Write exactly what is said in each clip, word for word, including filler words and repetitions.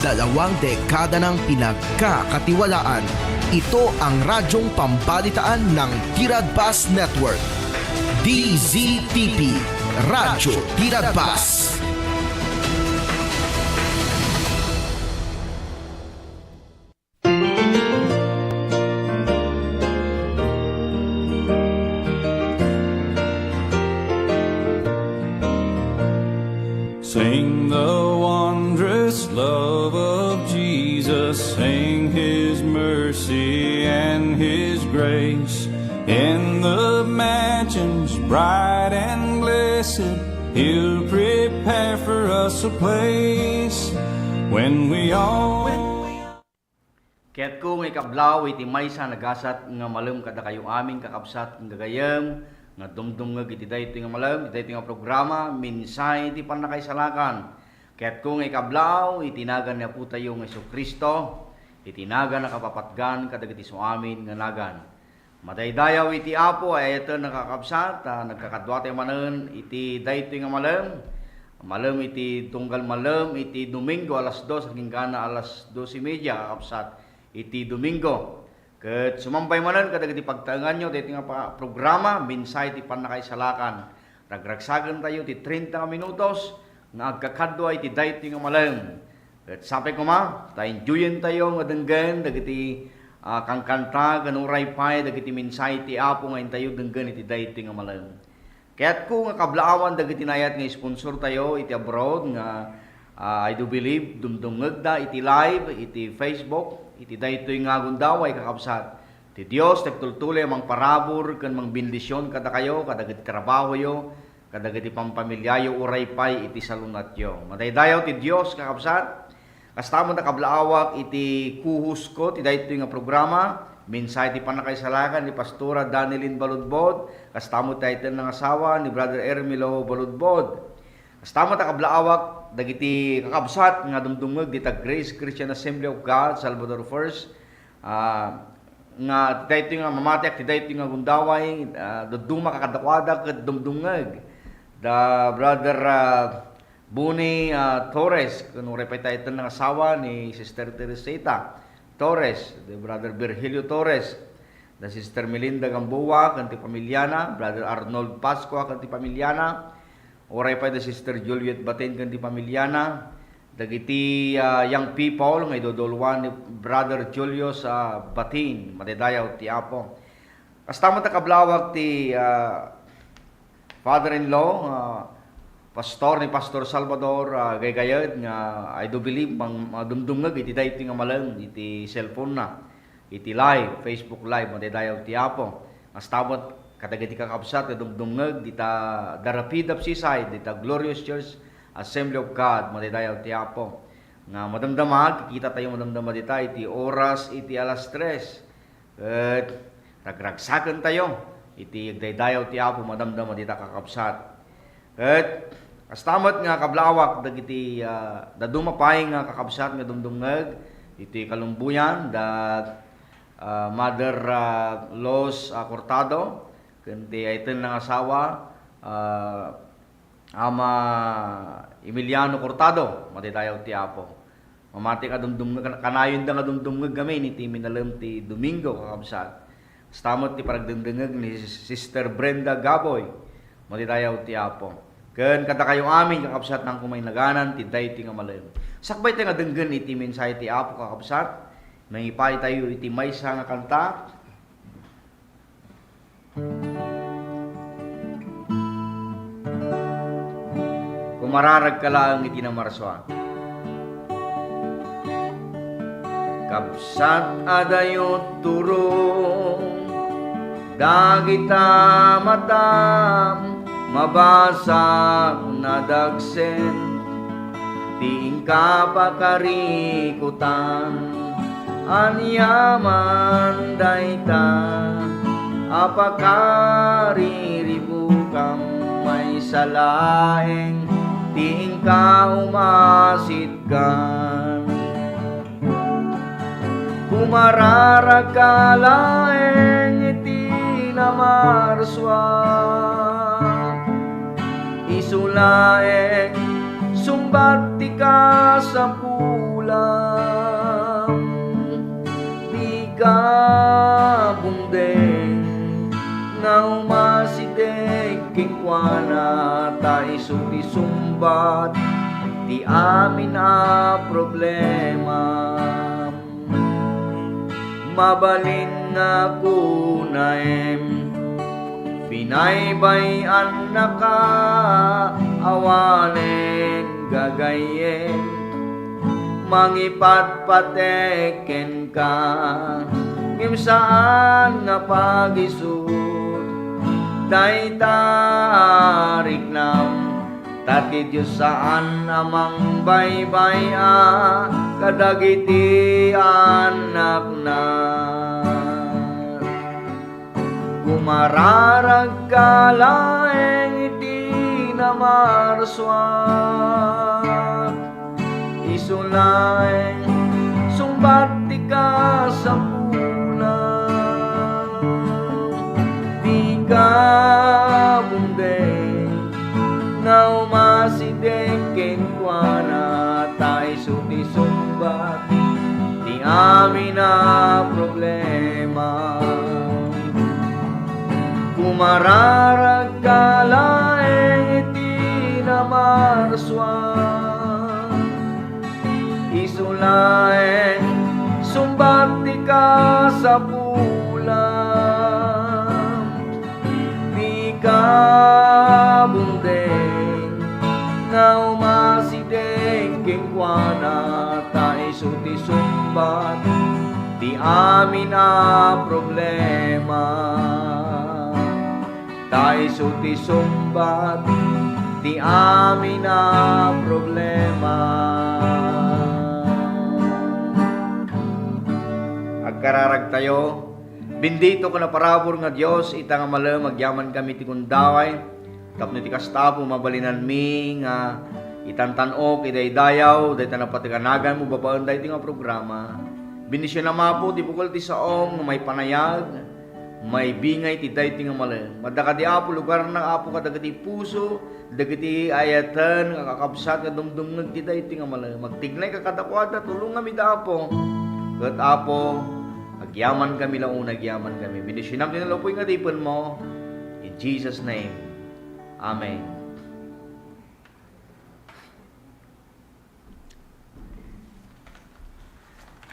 Dalawang dekada nang pinagkakatiwalaan. Ito ang radyong pambalitaan ng Tiradpas Network. D Z T P, Radyo Tiradpas. Sing the wondrous love of Jesus. Sing his mercy and his grace. In the mansions bright and blessed, he'll prepare for us a place. When we all Kayatko nga ikablaw iti maysa a nagasat nga malem kadakayo amin, kakabsat ken gagayyem, nga dumdumngeg iti daytoy nga malem, iti daytoy nga programa, Mensahe ti Pannakaisalakan. Kayatko nga ikablaw iti nagan ni Apotayo nga Jesu-Cristo, iti nagan a kapapatgan kadagiti isuamin nga nagan. Madaydayaw iti Apo, ay-ayaten a kakabsat, a nagkakaduatayo manen iti daytoy nga malem. Malem iti tunggal malem iti Domingo, alas dos agingga alas dos y media, kakabsat, iti Domingo. Ket sumambay manen kadagiti pagtaenganyo daytoy nga pa-, programa, Mensahe ti Pannakaisalakan. Ragragsakentayo ti treinta nga minutos nga agkakadua iti daytoy nga malem. Ket sapay koma, ta enjoyentayo nga denggen dagiti, ah, kankanta ken uray pay dagiti mensahe ti Apo nga intayo denggen iti daytoy nga malem. Kayatko nga kablaawan dagiti naayat nga sponsortayo iti abroad nga, ah, I do believe dumdumngegda iti live, iti Facebook, iti daytoy nga gundaway, kakabsat. Ti Dios ti agtultuloy a mangparabur ken mangbendision kadakayo, kadagiti trabahoyo, kadagiti pampamiliayo, uray pay iti salunatyo. Madaydayaw ti Dios, kakabsat. Kasta met a kablaawak iti co-host ko ti daytoy nga programa, Mensahe ti Pannakaisalakan ni Pastora Danilyn Baludbod, kasta met ti ayten nga asawa ni Brother Ermilo Baludbod. Kasta met a kablaawak dagiti kakabsat nga dumdumngeg dita Grace Christian Assembly of God, Salvador First, ah, nga daytoy nga mamatiak ti daytoy nga gundaway, ah, dadduma kadakuada ket dumdumngeg. Da Brother, ah, Boni, ah, Torres, ken uray pay ti ayten nga asawa ni Sister Teresita Torres, da Brother Virgilio Torres, da Sister Melinda Gamboa ken ti pamiliana, Brother Arnold Pascua ken ti pamiliana, uray pay da Sister Juliet Batin ken ti pamiliana, dagiti, ah, young people nga iduduluan ni Brother Julius, ah, Batin, madaydayaw ti Apo. Kasta met a kablaawak ti, ah, father-in-law, ah, pastor ni Pastor Salvador, ah, Gaygayed, nga I do believe mang-, madumdumngeg iti daytoy nga malem iti cellphone-na, iti live, Facebook Live, madaydayaw ti Apo. Kasta met kadagiti kakabsat nga dumdumngeg dita The Rapid of Seaside, dita Glorious Church Assembly of God, madaydayaw ti Apo. Nga madamdama, kikitatayo madamdama dita iti oras iti alas tres. Ket ragragsakentayo iti agdaydayaw ti Apo, madamdama dita kakabsat. Ket kasta met nga kablaawak dagiti, ah, dadduma pay nga kakabsat nga dumdumngeg iti kalumboyan, da, ah, Mother, ah, Los, ah, Cortado, ken ti ayten nga asawa, ah, Ama Emiliano Cortado, madaydayaw ti Apo. Mamati nga dumdumngeg, kan-, kanayonda nga dumdumngeg ngamin iti minalem ti Domingo, kakabsat. Kasta met ti panagdengdengngeg ni Sister Brenda Gaboy, madaydayaw ti Apo. Ken kadakayo amin, kakabsat, nang kumainaganan ti daytoy nga malem. Sakbay tayo nga denggen iti mensahe ti Apo, kakabsat, mangipay tayo iti maysa nga kanta. Kumararagka laeng iti namarsua. Kabsat, adayo turong dagita matam, mabasa, nadagsen ti inka pakarikutan. Aniaman dayta a pakariribukam, maysa laeng ti inka umasitgan. Kumararagka laeng iti namarsua. Isu laeng sungbat ti kasapulan. Dika bungdeng nga umasideg kenkuana, ta isu ti sungbat ti amin a problema. Mabalin nga kunaem, binaybay-annaka awanen gagayyem, mangipatpatek kenka, ngem saan nga pagisut dayta a riknam, ta ti Dios saan a mangbaybay-a kadagiti annakna. Gumararagka laeng iti namarsua, isu laeng sungbat ti kasapulan. Dika bungdeng nga umasideg kenkuana, ta isu ti sungbat ti amin a problema. Gumararagka laeng iti namarsua, isu laeng sungbat ti kasapulan. Dika bungdeng nga umasideg kenkuana, ta isu ti sungbat ti amin a problema. Ta isu ti sungbat ti amin a problema. Agkararagtayo. Bendito ken naparabur nga Dios, ita nga malem, agyamankami iti gundaway. Tapno iti kasta, Apo, mabalinanmi nga itantan-ok, idaydayaw dayta napateganaganmo babaen daytoy nga programa. Bendisionam, Apo, ti bukel ti saom nga maipanayag, maibingay ti daytoy nga malem. Adda kadi, Apo, lugarna, Apo, kadagiti puso dagiti ay-ayaten nga kakabsat nga dumdumngeg ti daytoy nga malem. Agtignayka kadakuada, tulongamida, Apo. Ket, Apo, agyamankami la unay, agyamankami. Bendisionam ti nalupay nga adipenmo. In Jesus' name, amen.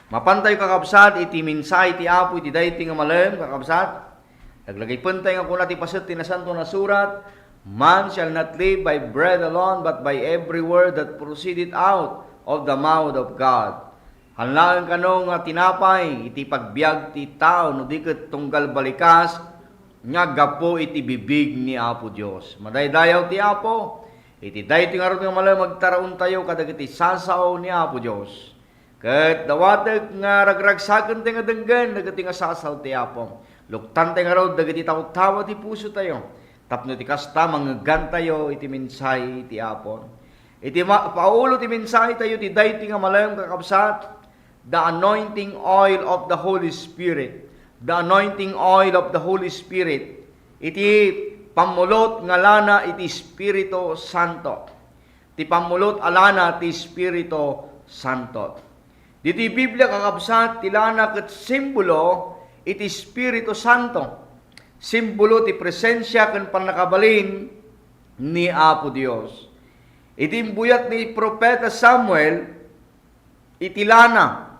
Mapantayo, kakabsat, iti mensahe ti Apo iti daytoy nga malem, kakabsat. Laglagipentayo nga kuna ti paset ti Nasantoan a Surat, "Man shall not live by bread alone, but by every word that proceedeth out of the mouth of God." Haan laeng kano nga tinapay iti pagbiag ti tao, no di ket tunggal balikas nga aggapu iti bibig ni Apo Dios. Madaydayaw ti Apo. Iti daytoy ngarud nga malem, agtaraontayo kadagiti sasao ni Apo Dios. Ket dawatek nga ragragsakentayo nga denggen dagiti nga sasao ti Apo. Luktantayo ngarud dagiti tawtawa ti pusotayo, tapno iti kasta, mangegantayo iti mensahe ti Apo. Iti ma-, paulo ti mensahetayo ti daytoy nga malem, kakabsat, the anointing oil of the Holy Spirit. The anointing oil of the Holy Spirit. Iti pammulot nga alana iti Espiritu Santo. Ti pammulot a lana ti Espiritu Santo. Ditoy Biblia, kakabsat, ti lana ket simbolo iti Espiritu Santo. Simbolo ti presensia ken pannakabalin ni Apo Dios. Iti imbuyat ni Profeta Samuel iti lana,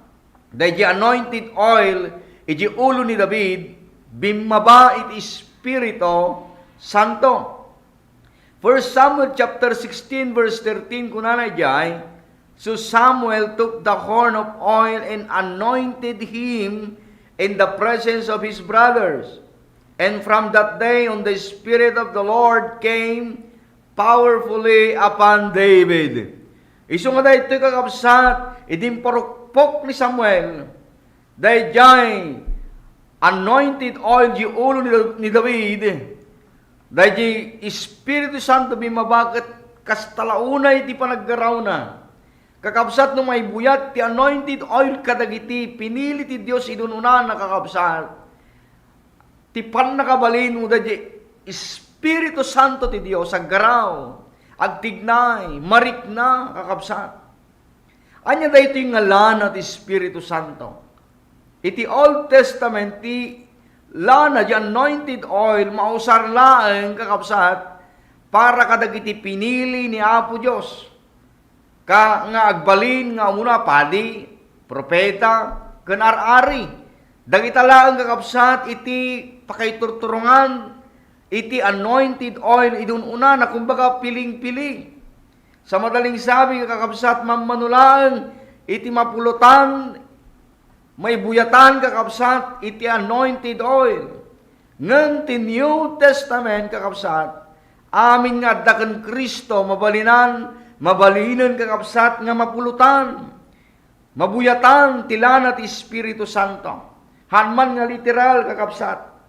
daydi anointed oil iti ulo ni David, bimmaba iti Espiritu Santo. First Samuel chapter sixteen, verse thirteen, kunana idiay, "So Samuel took the horn of oil and anointed him in the presence of his brothers. And from that day on, the Spirit of the Lord came powerfully upon David." Isu nga daytoy, kakabsat, idi imparukpok ni Samuel daydiay anointed oil di ulo ni, ni David, daydi Espiritu Santo bimmaba ket kasta la unay ti panaggarawna. Kakabsat, no maibuyat ti anointed oil kadagiti pinili ti Dios idi un-unana, kakabsat, ti pannakabalin wenno daydi Espiritu Santo ti Dios aggaraw, agtignay, marikna, kakabsat. Ania daytoy nga lana ti Espiritu Santo? Iti Old Testament, ti lana, di anointed oil, mausar laeng, kakabsat, para kadagiti pinili ni Apo Dios. Ka, nga agbalin nga umuna padi, propeta, ken ar-ari. Dagita laeng, kakabsat, iti pakaiturturongan iti anointed oil idi un-unana, kumbaga, piling-pili. Sa madaling sabi, kakabsat, mammano laeng iti mapulotan, maibuyatan, kakabsat, iti anointed oil. Ngem ti New Testament, kakabsat, amin nga adda ken Cristo, mabalinan, mabalinen, kakabsat, nga mapulotan, mabuyatan ti lana ti Espiritu Santo. Haan man nga literal, kakabsat.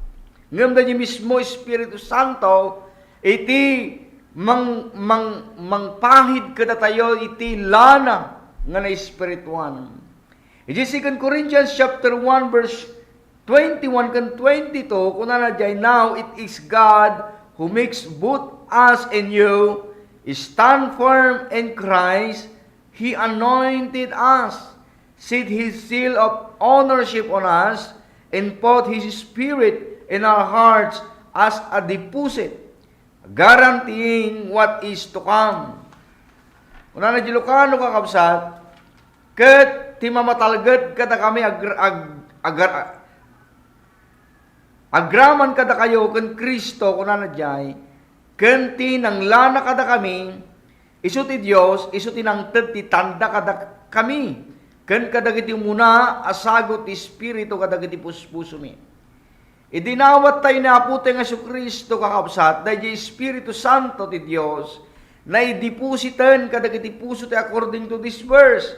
Ngem daydi mismo Espiritu Santo iti mang-, mang-, mangpahid kadatayo iti lana nga naespirituan. Iti Second Corinthians chapter one, verse twenty-one ken twenty-two, kunana diay, "Now it is God who makes both us and you stand firm in Christ. He anointed us, set his seal of ownership on us, and put his Spirit in our hearts as a deposit, guaranteeing what is to come." Kunana diay Ilocano, kakabsat, ket ti mamatalged kadakami ag-, ag-, agar-, agraman kadakayo ken Cristo, kunana diay, ken ti nanglana kadakami, isu ti Dios, isu ti nangted ti tanda kadakami, ken kadagiti umuna a sagut ti Espiritu kadagiti puspusomi. Idi inawat tayo ni Apo tayo nga Jesu-Cristo, kakabsat, daydi Espiritu Santo ti Dios, naidepositen kadagiti puso tayo according to this verse.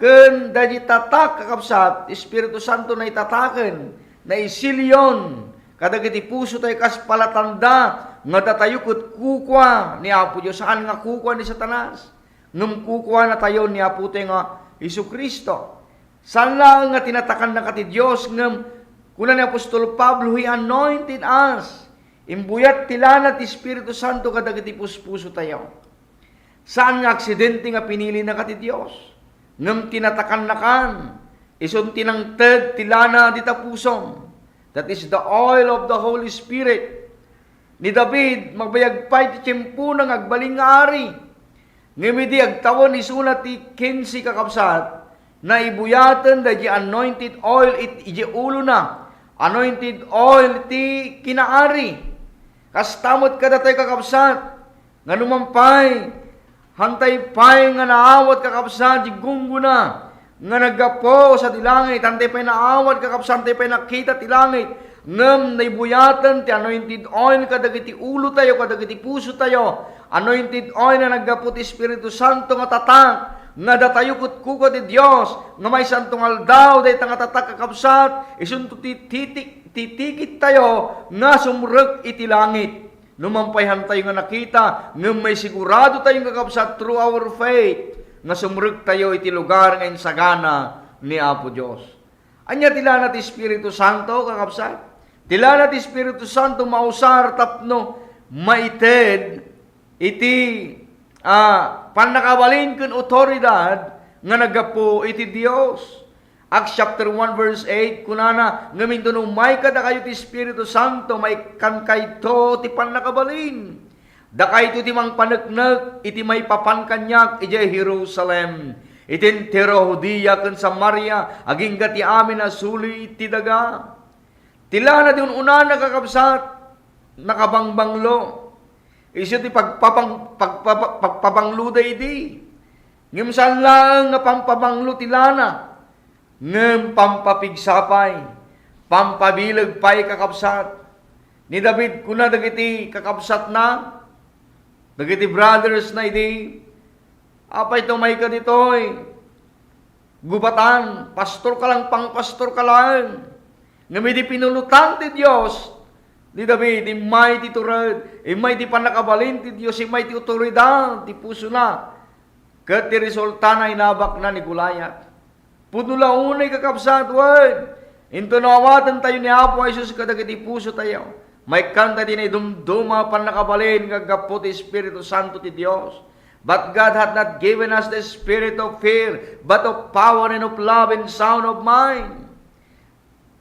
Ken daydi tatak, kakabsat, Espiritu Santo naitataken, naisilion kadagiti puso tayo kas palatanda nga datayo ket kukua ni Apo Dios, saan nga kukua ni Satanas, ngem kukuana tayo ni Apo tayo nga Jesu-Cristo. Saan laeng nga tinatakan naka ti Dios, ngem kuna ni apostol Pablo, "He anointed us." Imbuyat ti lana ti Espiritu Santo kadagiti puspuso tayo. Saan nga aksidente nga pinili naka ti Dios, ngem tinatakan nakan, isun ti nangted ti lana dita pusom. That is the oil of the Holy Spirit. Ni David, mabayag pay ti tiempona nga agbalin nga ari. Ngem idi agtawen isuna ti kinse, kakabsat, naibuyaten daydi anointed oil it-, idiay ulona, anointed oil ti kinaari. Kasta met kadatayo, kakabsat, nga numan pay, hantay pay nga naawat, kakabsat, di gunggona nga naggapu sadi langit, hantay pay naawat, kakabsat, hantay pay nakita ti langit, ngem naibuyaten ti anointed oil kadagiti ulotayo, kadagiti pusotayo, anointed oil nga naggapu ti Espiritu Santo nga tatak, nga datayo ket kukua ti Dios, nga maysanto nga aldaw, dayta nga tatak, kakabsat, isunto ti titik-, titikittayo nga sumrek iti langit. Numan pay hantayo nga nakita, ngem maisigurado tayo nga, kakabsat, through our faith, nga sumrektayo iti lugar nga insagana ni Apo Dios. Ania ti lana ti Espiritu Santo, kakabsat? Ti lana ti Espiritu Santo mausar tapno maited iti, ah, pannakabalin ken awtoridad nga naggapu iti Dios. Acts chapter one verse eight, kunana, "Ngem inton umay kadakayo ti Espiritu Santo, maikkankayto ti pannakabalin. Dakayto ti mangpaneknek iti maipapan kaniak idiay Jerusalem, iti entero Judea ken Samaria, agingga ti amin a suli ti daga." Ti lana di un-unana, kakabsat, nakabangbanglo. Isu ti pagpapang-, pagpapa-, pagpabanglo daydi. Ngem saan laeng nga pampabanglo ti lana, ngem pampapigsa pay, pampabileg pay, kakabsat. Ni David kuna dagiti kakabsatna, dagiti brothers na idi, "Apay tumayka ditoy? Gubatan, pastor ka lang, pangpastor ka lang." Ngem idi pinulotan ti Dios ni David, immay ti tured, immay ti pannakabalin ti Dios, immay ti awtoridad ti pusona. Ket ti resultana, inabakna ni Goliat. Pudno la unay, kakabsat, wen. Inton no awatentayo ni Apo Jesus kadagiti pusotayo, maikkantayo ti naidumduma a pannakabalin nga aggapu ti Espiritu Santo ti Dios. But God hath not given us the spirit of fear, but of power and of love and sound of mind.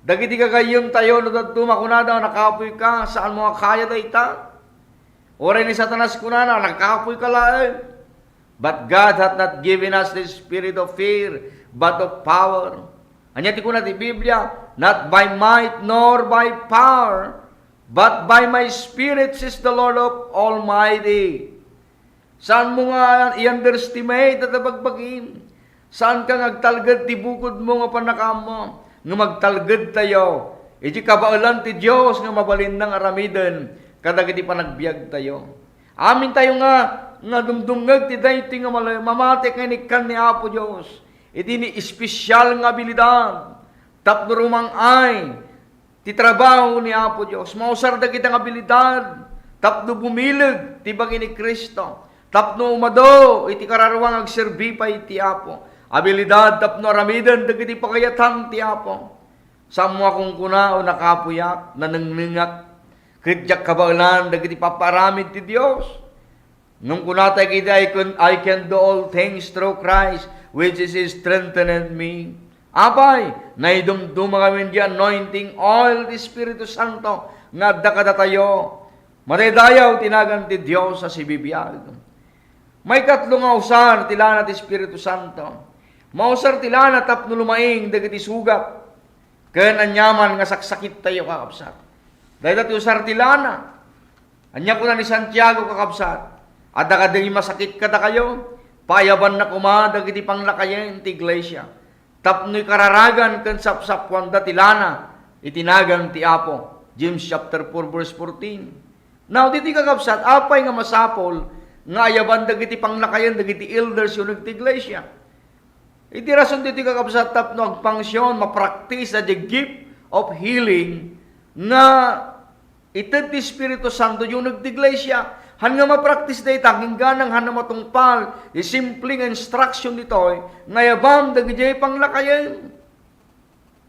Dagiti gagayyemtayo, no dadduma kunada, "Nakapuy ka," saanmo nga kaya dayta. Uray ni Satanas kunana, "Nakapuy ka laeng." But God hath not given us the spirit of fear, but of power. Ania ti kuna ti Biblia? "Not by might nor by power, but by my spirit, says the Lord of Almighty." Saanmo nga i-underestimate dayta bagbagim. Saanka nga agtalged ti bukodmo nga pannakaammo, ngem agtalgedtayo iti kabaelan ti Dios nga mabalinna nga aramiden kadagiti panagbiagtayo. Amintayo nga, nga dumdumngeg ti daytoy nga mala-, mamati ken ikkan ni Apo Dios iti ni espesyal nga abilidad tapno rumang-ay ti trabaho ni Apo Dios. Mausar dagita nga abilidad tapno bumileg ti bagi ni Cristo, tapno umado iti kararua nga agserbi pay ti Apo. Abilidad tapno aramiden dagiti pagayatan ti Apo. Saanmo a kunkuna, "O, nakapuyak, nanengnengak, ket diak kabaelan dagiti papaaramid ti Dios." Ngem kunata iti, "I can, I can do all things through Christ, which is strengthened me." Apay, naidumduma ngamin di anointing oil ti Espiritu Santo nga adda kadatayo. Madaydayaw ti nagan ti Dios a sibibiag. Maikatlo nga usar ti lana ti Espiritu Santo. Mausar ti lana tapno lumaing dagiti sugat ken aniaman nga saksakittayo, kakabsat. Dayta ti usar ti lana. Ania kuna ni Santiago, kakabsat? Adda kadi masakit kadakayo? Paayabanna koma dagiti panglakayen ti iglesia tapno ikararagan ken sapsapuanda ti lana iti nagan ti Apo. James chapter four, verse fourteen. Now, ditoy, kakabsat, apay nga masapul nga ayaban dagiti panglakayen dagiti elders uneg ti iglesia? Iti rason ditoy, kakabsat, tapno agpangsion, mapraktis a the gift of healing nga ited ti Espiritu Santo uneg ti iglesia. Han nga mapraktis dayta, agingganang han nga matungpal ti simple nga instruction ditoy nga ayaban dagiti panglakayen.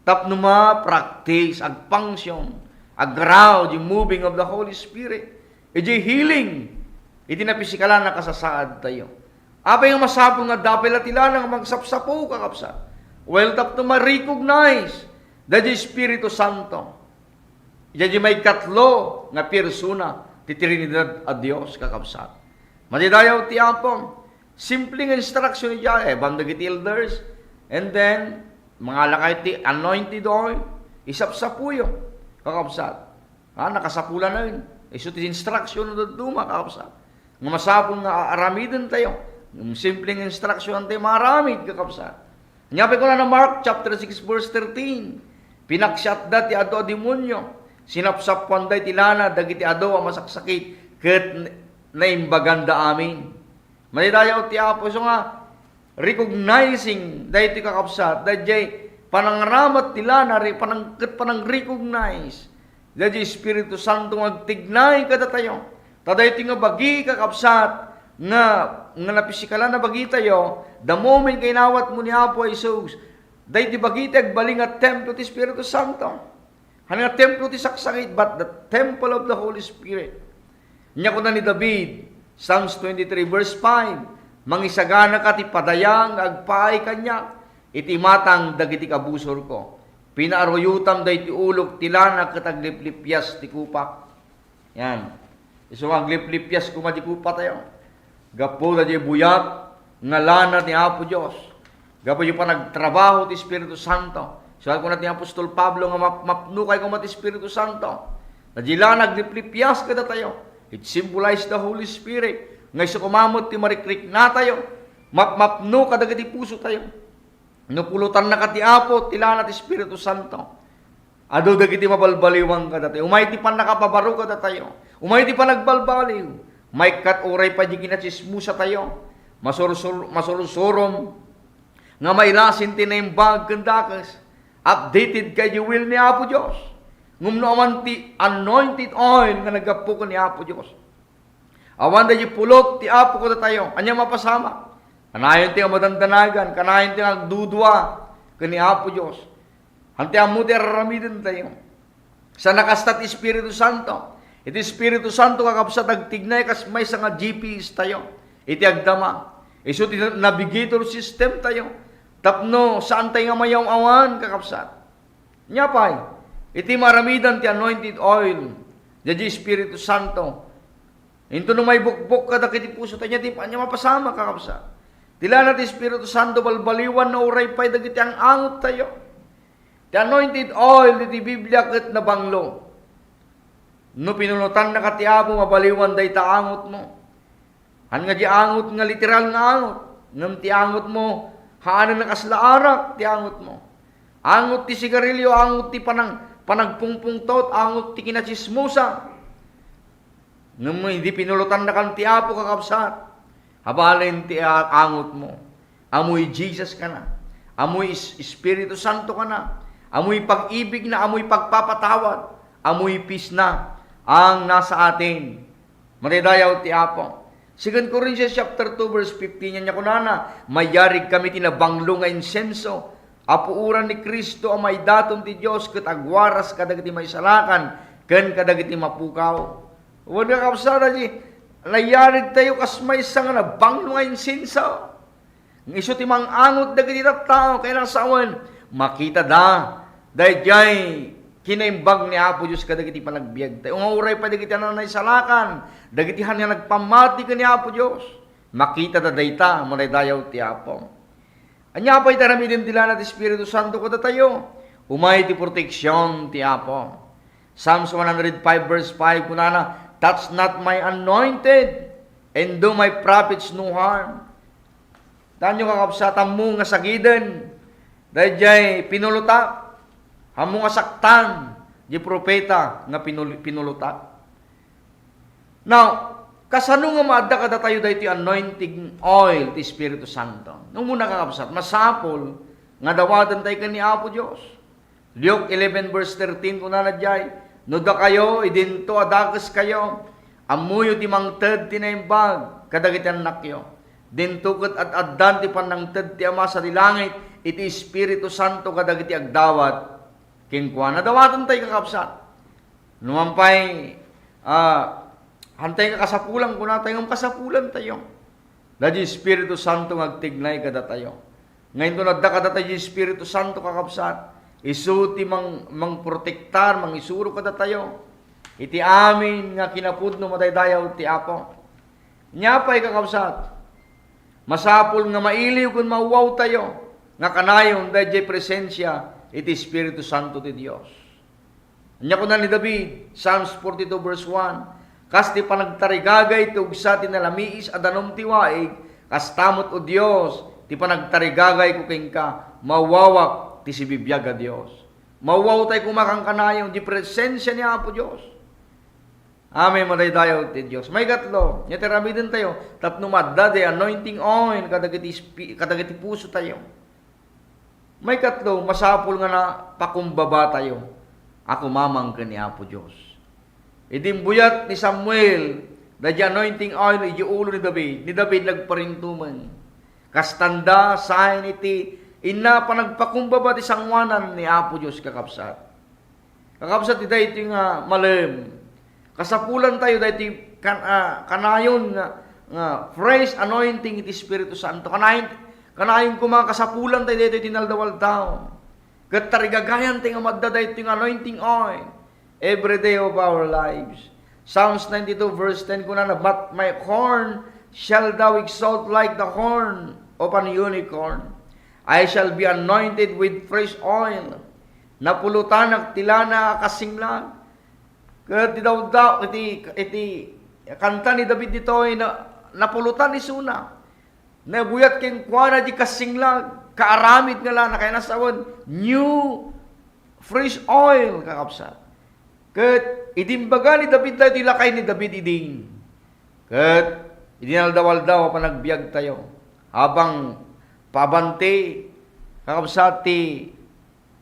Tapno ma-practice, agpangsion, agraw di moving of the Holy Spirit, idiay healing iti napisikalan a kasasaadtayo. Apay nga masapul nga adda pay la ti lana nga magsapsapo, kakabsat? Well, tapno ma-recognize daydi Espiritu Santo. Idiay maikatlo nga persona ti Trinidad a Dios, kakabsat. Madidayaw ti Apo. Simple nga instruction idiay, eh, banda dagiti elders, and then, mangalakayo ti anointed oil, isapsapuyo, kakabsat. Ah, nakasapulanayon. Isu ti instruction no dadduma, kakabsat. Nga masapul nga aaramiden tayo. Simple nga instruction tayo maaramid, kakabsat. Ania pay kunana Mark chapter six, verse thirteen, "Pinaksiatda ti adu a demonio, sinapsapuanda iti lana dagiti adu a masaksakit, ket naimbaganda amin." Madidayaw ti Apo, isu nga recognizing daytoy, kakabsat, daydiay panangaramat ti lana, ri-, panang-, ket panang-recognize daydiay Espiritu Santo nga agtignay kadatayo. Ta daytoy nga bagi, kakabsat, nga, nga napisikalan a bagitayo, the moment nga inawatmo ni Apo Jesus, daytoy bagitayo agbalin nga templo ti Espiritu Santo. Han nga templo ti saksakit, but the temple of the Holy Spirit. Ania kuna ni David, Psalms twenty-three verse five, "Mangisaganaka ti padaya nga agpaay kaniak iti imatang dagiti kabusorko. Pinaaruyotam daytoy ulok ti lana ket agliplipias ti kupak." Yan. Isu nga agliplipias koma di kupatayo. Gapu daydiay buyat nga lana ti Apo Dios. Gapu daydiay panagtrabaho ti Espiritu Santo. Siak, kuna ti apostol Pablo nga map-, mapnokay koma ti Espiritu Santo. Daydiay lana agliplipias kadatayo. It symbolizes the Holy Spirit. Nga isu koma met ti marikriknatayo. Mapmapno kadagiti pusotayo. No pulotannaka ti Apo, ti lana ti Espiritu Santo. Adu dagiti mabalbaliwan kadatayo. Umay ti pannakapabaro kadatayo. Umay ti panagbalbaliw. Maikkat uray pay di kinachismosatayo. Masursur-, masursurom nga mailasin ti naimbag ken dakes. Updated ka iti will ni Apo Dios. Ngem no awan ti anointed oil nga naggapu ken ni Apo Dios, awan daydi pulot ti Apo kadatayo, ania mapasamak? Kanayon ti nga madandanagan, kanayon ti nga agdudua ken ni Apo Dios. Haan ti ammo ti ar-aramidentayo. Saan a kasta ti Espiritu Santo. Iti Espiritu Santo, kakabsat, agtignay kas maysa nga G P S tayo. iti agdama. Isu ti navigator system tayo. Tapno saan tayo nga mayaw-awan, kakabsat. Nia pay, iti maaramidan ti anointed oil, daydi Espiritu Santo, intono maibukbok kadagiti puso tayo, nia ti ania mapasamak, kakabsat. Ti lana ti Espiritu Santo, balbaliwan na uray pay dagiti ang-angot tayo. Ti anointed oil iti Biblia ket nabanglo. No pinulotannaka ti Apo, mabaliwan dayta angotmo. Haan nga di angot nga literal nga angot, ngem ti angotmo, haanen a kasla arak ti angotmo. Angot ti sigarilio, angot ti panang-, panagpungpungtot, angot ti kinatsismosan. Ngem idi pinulotannakan ti Apo, kakabsat, abalen ti a-, angotmo. Amoy Jesus kana. Amoy is-, Espiritu Santo kana. Amoy pag-ibigna, amoy pagpapatawad, amoy peace na ang nasa atin. Madaydayaw ti Apo. Second Corinthians chapter two verse fifteen, ania kunana, "Mayarigkami ti nabanglo nga insenso a puoran ni Cristo a maidaton ti Dios ket agwaras kadagiti maisalakan ken kadagiti mapukaw." Wen, kakabsat, di nayarig tayo kas maysa nga nabanglo nga insenso. Nga isu ti mang-angot dagiti tattao, kayat sawen, makitada daydiay kinaimbag ni Apo Dios kadagiti panagbiag tayo. Nga uray pay dagiti a naisalakan, dagiti haan nga nagpammati ken ni Apo Dios, makitada dayta, madaydayaw ti Apo. Ania pay ti aramiden ti lana ti Espiritu Santo kadatayo? Umay ti proteksion ti Apo. Psalms one hundred five verse five, kunana, "Touch not my anointed, and do my prophets no harm." Tanyo, kakabsat, ammo nga sagiden daydiay pinulota, ammo nga saktan di propeta nga pinul-, pinulota. Now, kasano nga maadda kadatayo daytoy anointing oil ti Espiritu Santo? No, muna, kakabsat, masapul nga dawaten tayo ken ni Apo Dios. Luke eleven verse thirteen, kunana diay, "No dakayo, idinto a dakeskayo, ammoyo ti mangted ti naimbag kadagiti annakyo. Dinto ket ad-addan ti pannangted ti Ama sadi langit iti Espiritu Santo kadagiti agdawat kenkuana." Dawaten tayo, kakabsat. Numan pay, ah, hantay nga kasapulan, kunatayo, ngem kasapulan tayo. Daydi Espiritu Santo nga agtignay kadatayo. Nga inton adda kadatayo ti Espiritu Santo, kakabsat, isu ti mang-, mangprotektar, mangisuro kadatayo iti amin nga kinapudno, madaydayaw ti Apo. Nia pay, kakabsat, masapul nga mailiw ken mauwaw tayo nga kanayon daydiay presensia iti Espiritu Santo ti Dios. Ania kuna ni David, Psalms forty-two verse one, "Kas ti panagtarigagay ti ugsa ti nalamiis a danum ti waig, kasta met, O Dios, ti panagtarigagayko kenka, mawawak ti sibibiag a Dios." Mawawtay koma kankanayon di presensia ni Apo Dios. Amen, madaydayaw ti Dios. Maikatlo, nia ti aramiden tayo, tapno maadda ti anointing oil kadagiti spi-, kadagiti puso tayo. Maikatlo, masapul nga napakumbaba tayo a kumamang ken ni Apo Dios. Idi imbuyat ni Samuel daydi anointing oil iti ulo ni David, ni David nagparintumeng. Kastanda, sign iti inna panagpakumbaba ti sangoanan ni Apo Dios, kakabsat. Kakabsat, ti daytoy nga malem. Kasapulan tayo daytoy kan-, ah, kanayon nga, nga fresh anointing iti Espiritu Santo. Kanayon, kanayon koma kasapulan tayo daytoy ti inaldaw-aldaw. Ket tarigagayan tayo nga maadda daytoy nga anointing oil every day of our lives. Psalms ninety-two verse ten kunana, "But my horn shall thou exalt like the horn of an unicorn. I shall be anointed with fresh oil." Napulutanak ti lana a kasinglag. Ket ti dawdaw, iti, iti kanta ni David ditoy, na, napulutan isuna. Naibuyat kenkuana di kasinglag, kaaramid nga lana, kayat sawen, new fresh oil, kakabsat. Ket idi imbaga ni David daytoy, lakay ni David idi. Ket idi inaldaw-aldaw a panagbiag tayo, habang pabante, kakabsat, ti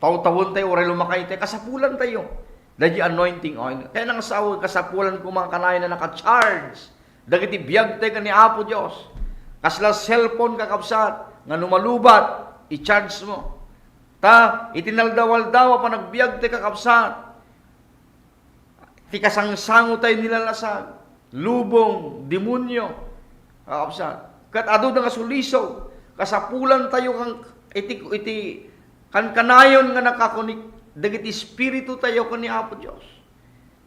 tawtawen tayo, uray lumakay tayo, kasapulan tayo daydi anointing oil. Kayat nga sawen, kasapulan koma kanayon a naka-charge dagiti biag tayo ken ni Apo Dios. Kasla cellphone, kakabsat, nga no malubat, i-charge mo. Ta iti inaldaw-aldaw a panagbiag tayo, kakabsat, ti kasangsango tayo nilalasag, lubong, demonio. Kakabsat, ket adu da nga sulisog, kasapulantayo kan iti, iti kankanayon nga nakakonek dagiti espiritu tayo ken ni Apo Dios.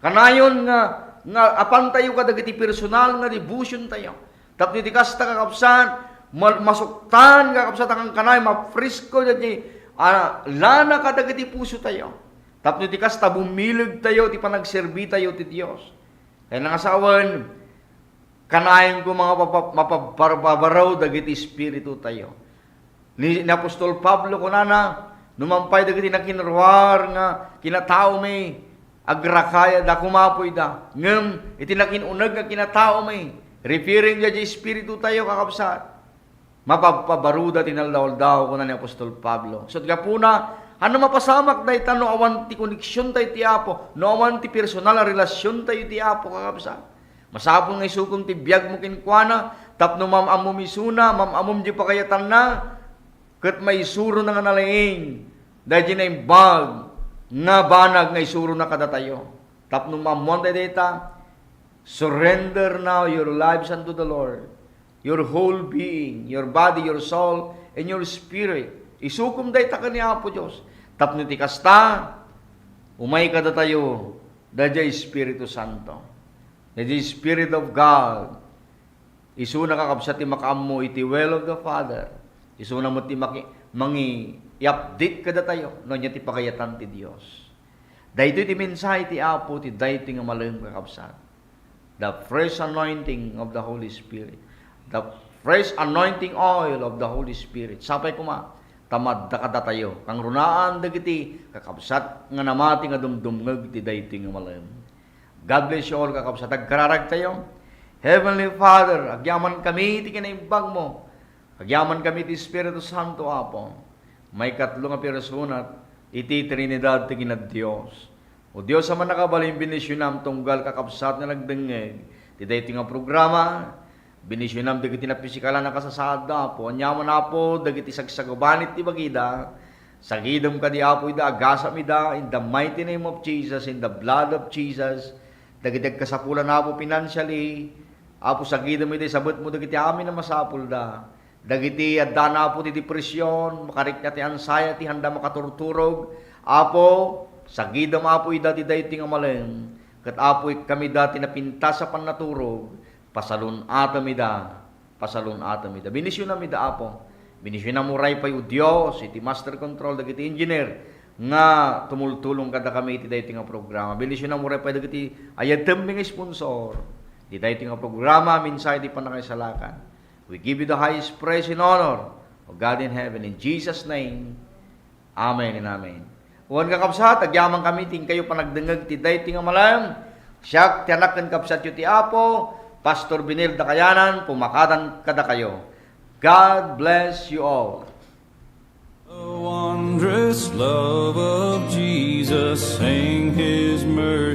Kanayon nga, nga apantayo kadagiti personal nga devotion tayo. Tapno iti kasta, kakabsat, ma-, masuktan, kakabsat, a kankanayon, mafresko dagiti, ah, lana kadagiti puso tayo. Tapno iti kasta, bumileg tayo ti panagserbi tayo ti Dios. Kaya nga sawen, kanayon ko nga mapapa-, mapaparbabaraw dagiti espiritu tayo. Ni, ni Apostol Pablo kunana, no mampay dagiti nakinruar nga kinataomi, agrakayada, kumapoyda. Ngem iti nakin-uneg nga kinataomi, referring daydi espiritu tayo, kakabsat, mapapabaro da ti naldaw-aldaw, kuna ni Apostol Pablo. Ket gapuna, ano mapasamak dayta no awan ti koneksion tayo ti Apo, no awan ti personal a relasion tayo ti Apo, kakabsat? Masapul nga isukom ti biagmo kenkuana, tapno mam-ammom isuna, mam-ammom di pagayatanna, ket maisurona nga nalaing daydi naimbag nga banag nga isurona kadatayo. Tapno maammoan tayo dayta, surrender now your lives unto the Lord, your whole being, your body, your soul, and your spirit. Isukom dayta ken ni Apo Dios. Tapno iti kasta, umay kadatayo daydi Espiritu Santo. Daydi Spirit of God, isuna, kakabsat, ti makaammo iti will of the Father. Isuna met ti maki-, mangi-, i-update kadatayo no ania ti pagayatan ti Dios. Daytoy ti mensahe ti Apo ti daytoy nga malem, kakabsat. The fresh anointing of the Holy Spirit. The fresh anointing oil of the Holy Spirit. Sapay koma, ta madda kadatayo. Kangrunaan dagiti kakabsat nga namati nga dumdumngeg ti daytoy nga malem. God bless you all, kakabsat. Agkararag tayo. Heavenly Father, agyaman kami ti kinaimbag mo. Agyaman kami ti Espiritu Santo, Apo. Maikatlo nga persona iti Trinidad ti Kinadios. O Dios a mannakabalin, bendisionam tunggal kakabsat nga nagdengngeg ti daytoy nga programa. Bendisionam dagiti napisikalan a kasasaadda, Apo. Aniaman, Apo, dagiti sagsagubanit ti bagida. Sagidem kadi, Apo, ida, agasam ida in the mighty name of Jesus, in the blood of Jesus. Dagiti agkasapulan, Apo, financially, Apo, sagidem ida, isabetmo dagiti amin a masapulda. Dagiti addaan, Apo, ti depression, makarikna ti anxiety, haanda makaturturog. Apo, sagidem, Apo, ida ti daytoy nga malem. Ket, Apo, ikkam ida ti napintas a pannaturog. Pasalun-atem ida. Pasalun-atem ida. Bendisionam ida, Apo. Bendisionam uray pay, O Dios, iti master control, dagiti engineer nga tumultulong kadakami iti daytoy nga programa. Bendisionam uray pay dagiti ayatem nga sponsor iti daytoy nga programa, mensahe ti pannakaisalakan. We give you the highest praise and honor, O God in heaven, in Jesus' name. Amen and amen. Wen, kakabsat, agyaman kami ti inkayo panagdengngeg ti daytoy nga malem. Siak ti anak ken kabsatyo ti Apo, Pastor Benel Dakayanan, pumakadan kadakayo. God bless you all. The wondrous love of Jesus, sing his mercy.